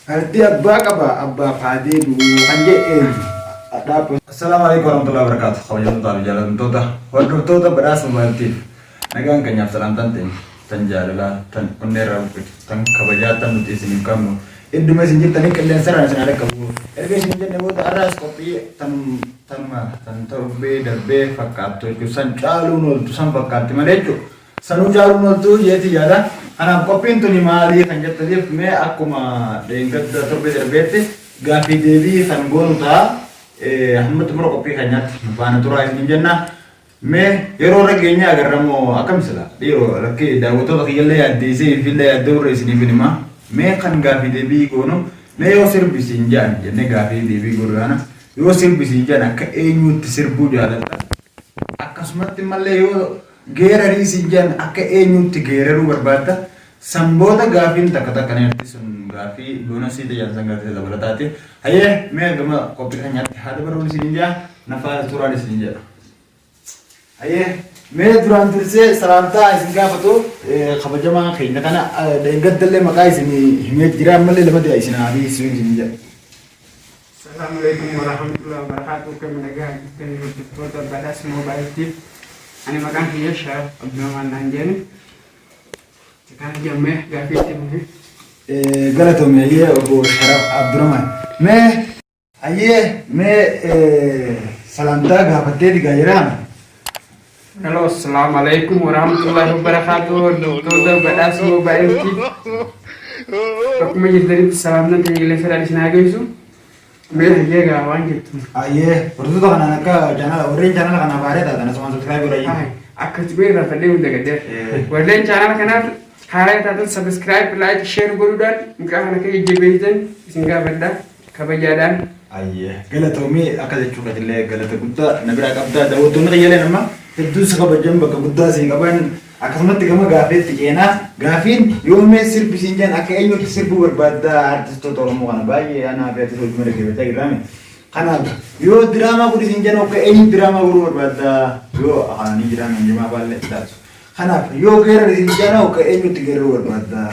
Fardi abbaa qaba abbaaf haa deebi'u kan jedhe eenyu? Dhaabba. Assalaamu alaikum warahmatullahi wabarakatuh. Kabajamtootaa fi jaallatamtoota hordoftoota Badhaasa Mobile TV. Nagaan keenyaaf salaamtaan teenya tan jaalalaa tan onnee irraa buqqitu tan kabajaa tan nuti isiniif qabnu idduma isin jirtanii qilleensarraan isin haa dhaqqabu. Erga isin jenne booda har'aas qophii tan tanuma tan torbee darbee fakkaattu jechuudha. San caaluun ooltu san fakkaatti malee jechuudha. Sanuu caaluun ooltu jeetii yaada. Kanaaf qophiin tuni maalii kan jettaniif mee akkuma dheengadda torbee darbeetti gaaffii deebii kan goonu ta'a. Hamma xumura qophii keenyaatti nu faana turaa isiniin jenna. Mee yeroo irra geenye agarra moo akkam sila? Dhiiroo lakkii daawwattoota kiyyallee yaaddeessee ifillee yaaddee irra isiniif hin hima. Mee kan gaaffii deebii goonu mee yoo sirbi siin jedhan jennee gaaffii deebii goonu yaana. Yoo sirbi siin jedhan akka eenyuutti sirbuu jaalatta? Akkasumatti mallee yoo geerarii siin jedhan akka eenyuutti geeraruu barbaadda? San booda gaaffiin takka takka ni jirti sun gaaffii boonasii tajaajila san gaaffii dabalataati. Hayyee mee gama qophii keenyaatti haa dabarruun isiniin jedha na faana turaan isiniin jedha. Hayyee mee duraan dursee salaamtaa isin gaafatu kabajamaa keenya kana dheengaddallee maqaa isin himee jira ammallee lama dee'a isin haa dhiyeessuu isiniin jedha. Assalamu alaikum warahmatullahi wabarakatuh. Akkam nagaa jirtanii hordoftoota Badhaas Moobaayiltiif. Ani maqaan kiyya Sharaf Abdurrahman naan jedhani. Kana jammee gaaffii itti fufi. Galatoomi hayyee obbo Sharaf Abdurrahman. Mee hayyee mee salaamtaa gaafattee digaa jiraan. Hello, assalamu alaikum warahmatullahi wabarakatuh. Hordoftoota Badhaas Moobaayiltiif. Akkuma jirtanitti salaamnan tajaajila fedhaan isin haa geessu. Mee hayyee gaa waan jettu. Hayyee hordoftoota kanaan akka chaanala warreen chaanala kanaaf haaraa taatan asumaan subscribe godhaa. Ay, akka itti beekan fadhee hunda gaddeef. Warreen chaanala kanaaf haaraa taatan subscribe, like, share godhuudhaan mucaa kana akka jajjabeessitan isin gaafadha kabajaadhaan. Ayyee galatoomii akka jechuu keetillee galata guddaa na biraa qabdaa daawwattoonni kiyyaleen amma hedduu si kabajan bakka guddaa si qaban akkasumatti gama gaaffiitti ceenaa gaaffiin yoo mee sirbi siin jedhan akka eenyutti sirbuu barbaaddaa artistoota Oromoo kana baay'ee anaa fi atis hojii dhaggeeffachaa jirraame kanaaf yoo diraamaa godhi siin jedhan akka eenyu diraamaa godhuu barbaaddaa yoo afaanii jiraan hanjimaa baallee taatu kanaaf yoo geerarri siin jedhan akka eenyutti geeraruu barbaaddaa.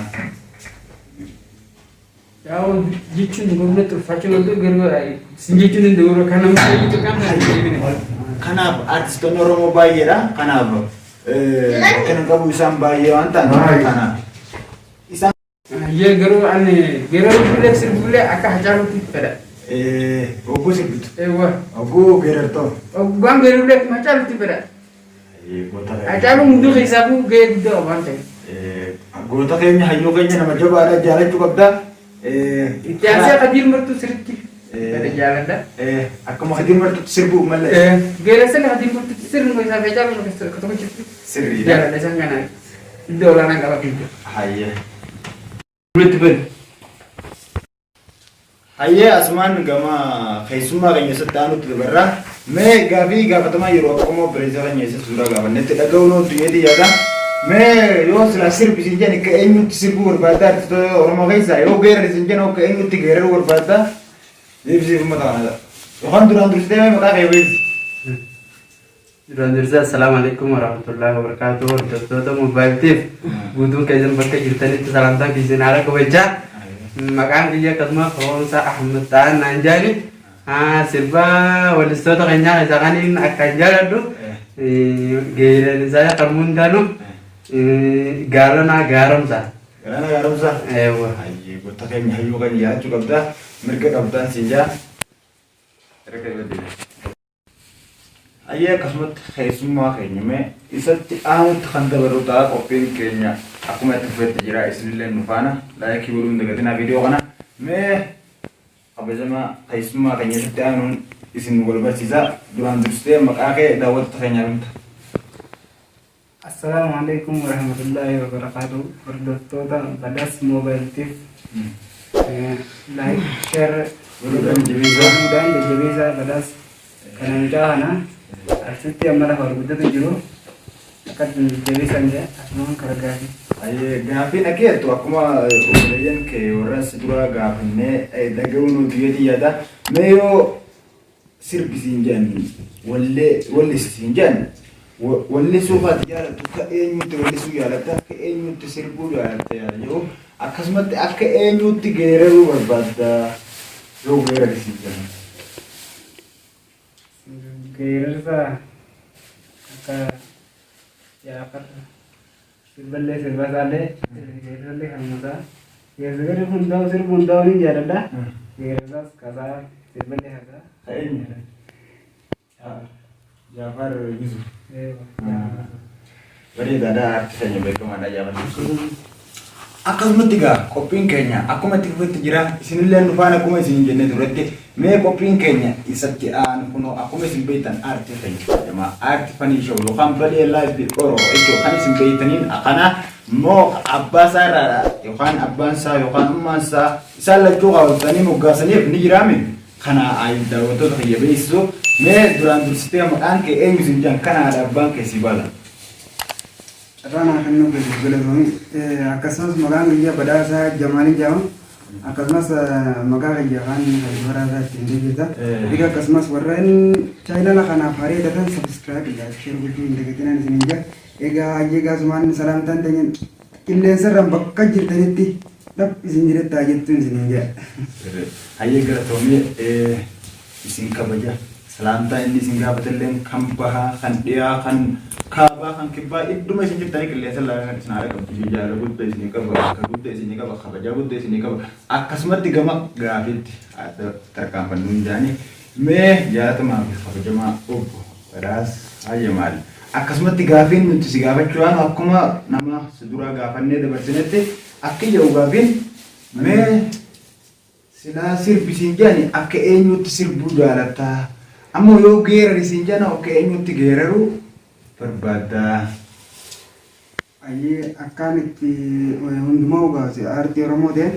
Yaa'u jechuun gurgurratti ulfaachuun ooltu garuu sin jechuun hin dogorra kan namni fayyadu kan kan deebine. Kanaaf artistoonni Oromoo baay'eedha. Kanaaf bakka hin qabu isaan baay'ee waan ta'an kanaaf. Isaan Yee garuu ani yeroo bilbilee sirbillee akka Hacaaluutti fedha. Ogguu sirbitu. Eewwa. Ogguu geerartoo. Oggaan geerarullee akkuma Hacaaluutti fedha. Hacaaluun hunduu keessaafuu gahee guddaa qaba waan ta'eef. Goota keenya hayyuu keenya nama jabaadha jaalachuu qabda. Itti aansee Kadiir Martuu sirriitti fedha jaaladha. Akkuma Kadiir Martuutti sirbuu malee. Geerarsa Kadiir Martuutti sirnuma isaa fi Hacaaluun akka tokkochitti Sirriidha. jaaladha isaan kana iddoo olaanaa qaba keessa. Hayyee. Duratti bari. Hayyee asumaan gama keessummaa keenya isatti aanutti dabarra. Mee gaafii gaafatamaa yeroo akkuma obboleessa keenya isa suuraa gaafannetti dhaga'uun ooltu jeetii yaada. Mee yoo silaa sirbi isin jedhan akka eenyutti sirbuu barbaadda artistoota Oromoo keessaa yoo geerari isin jedhan akka eenyutti geeraruu barbaadda deebisiif uummata kana. Yookaan duraan dursitee mee maqaa kee beeksisi. Duraan dursee assalaamu alaikum warahmatullahi wabarakatuh hordoftoota moobaayiltiif guutuun keessan bakka jirtanitti salaamtaan keessan haala kabajaa maqaan kiyya akkasuma Foonsaa Ahmad Ta'an naan jaani sirba wallistoota keenyaa keessaa kaniin akkaan jaaladhu geeran isaa qalmuun taanu gaalanaa gaaromsa. Galaana gaaromsa. Eewwa. Hayyee goota keenya hayyuu keenya jaalachuu qabda mirga qabdaan siin jaa. Hayyee akkasumatti keessummaa keenya mee isatti aanutti kan dabarru ta'a qophiin keenya akkuma itti fufetti jira isinillee nu faana laayikii godhuu hin dagatinaa viidiyoo kana mee kabajamaa keessummaa keenya isatti aanuun isin wal barsiisa duraan dursitee maqaa kee daawwattoota keenyaaf himta. Assalaamu alaikum warahmatullahi wabarakatuh. Hordoftoota Badhaas Mobile Tiif like, share Godhuudhaan jajjabeessaa. godhuudhaan jajjabeessaa Badhaas kana mucaa kana arsitti amma lafa ol guddatu jiru akka jajjabeessan jedhe asumaan kara gaafii. Hayyee gaaffiin akka jettu akkuma obboleeyyan kee warra si dura gaafannee dhaga'uun nuti yeeti yaada. Mee yoo sirbi siin jedhan wallee wallisi siin jedhan wallisuu ati jaalattu ka eenyutti wallisuu jaalatta ka eenyutti sirbuu jaalatta yaada jedhu Akkasumatti akka eenyuutti geeraruu barbaadda yoo geerari siin jedhan? Geerarsa akka Jaafar sirballee sirba isaallee geerarsallee kan mataa. Geerarsa hundaa'u sirbu hundaa'u ni jaaladha. Geerarsaas kasaa sirballee kasaa. Ka eenyu? Jaafar Yusuf. Bareedaadha aartii keenya beekamaadha Jaafar Yusuf. Akkasumatti egaa qophiin keenya akkuma itti fufetti jira. Isinillee nu faana akkuma isin jennee turretti mee qophiin keenya isatti aanu kunoo akkuma isin beektan aartii keenya kabajamaa aartii fanii show yookaan balee live oro jechuun kan isin beektaniin kana moo abbaa isaa irraa yookaan abbaan isaa yookaan ummaan isaa isaan lachuu qabatanii moggaasaniif ni jiraame. Kana ayi daawwattoota kiyya beeksisu mee duraan dursitee maqaan kee eenyu siin jedhan kana haadha abbaan kee sii baala. Carraa naa kennuu keetiif galatoomi. Akkasumas maqaan kiyya Badhaasaa Jamaaliin jedhama. Akkasumas maqaa kiyya afaan Haji Badhaasaa ittiin beeksisa. Egaa akkasumas warreen chaayinala kanaaf hareedatan subscribe like share gochuu hin dagatinaan isiniin jedha. Egaa hayyee gaasumaan salaamtaan teenya qilleensarraan bakka jirtanitti dhab isin jirettaa jettuun isiniin jedha. Hayyee galatoomii isin kabaja. Salaamtaa inni isin gaafatelleen kan bahaa, kan dhiyaa, kan kaabaa, kan kibbaa idduma isin jirtanii qilleensa ilaalan isin haala qabdu. Isin jaalala guddaa isinii qaba, bakka guddaa isinii qaba, kabajaa guddaa isinii qaba. Akkasumatti gama gaafiitti tarkaanfannu hin jaani. Mee jaalatamaa fi kabajamaa obbo Badhaas Hayyamaal. Akkasumatti gaafiin nuti si gaafachuu yaanu akkuma nama si duraa gaafannee dabarsinetti akki jedhu gaafiin mee silaa sirbi siin jedhani akka eenyutti sirbuu jaalattaa? Ammoo yoo geerari siin jedhan akka eenyutti geeraruu barbaaddaa? Ayyee akkaan itti hundumaa ugaase aartii Oromoo ta'e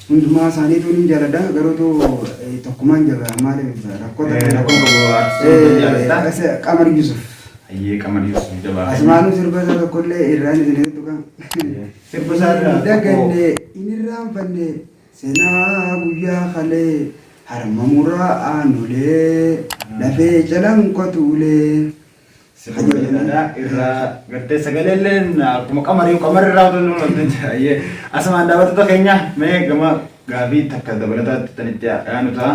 hundumaa isaaniituu ni jaaladha garuutu tokkumaan jaba maaliif rakkoo takka Rakkoo qabu aartistoota jaalattaa? Qamar Yusuf. Hayyee Qamar Yusuf jabaa. Asumaanuu sirba isaa tokkollee irraan isin tuqa. Sirba isaa irraa Hin daganne hin irraanfanne seenaa guyyaa kalee harma muraa aanolee lafee calanqotuulee. Sirba bareedaadha irraa gartee sagaleelleen akkuma qamarii qamarri irraa otoo nuun walitti hayyee asumaan daawwattoota keenya mee gama gaafii takka dabalataatti tan itti aanu ta'a.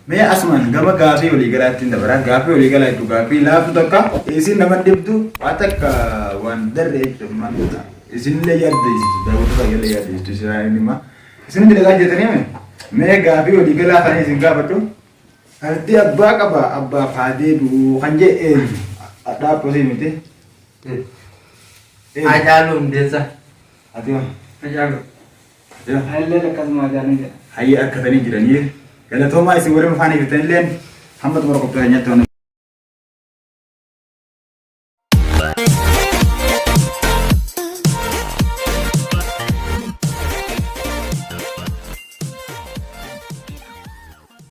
Mee asumaan gama gaafii waliigalaatti hin dabara. Gaafii waliigalaa jechuun gaafii laaftu takka isin nama dhibdu waa takka waan darre jechuudha. Isinillee yaaddeessitu daawwattoota illee yaaddeessitu isin hima. Isin dalagaa jettanii mee gaafii waliigalaa kana isin gaafadhu. Fardi abbaa qaba abbaaf haa deebi'u kan jedhe eenyu? Dhaabboo sii miti. Eenyu? Haacaaluu Hundeessaa. Ati hoo? Haacaaluu. Ati hoo? Anillee akkasuma Haacaaluu jedha. Hayyee akkatanii jiranii. Galatoomaa isin warri faana jirtanilleen hamma xumura qophii keenyaatti waan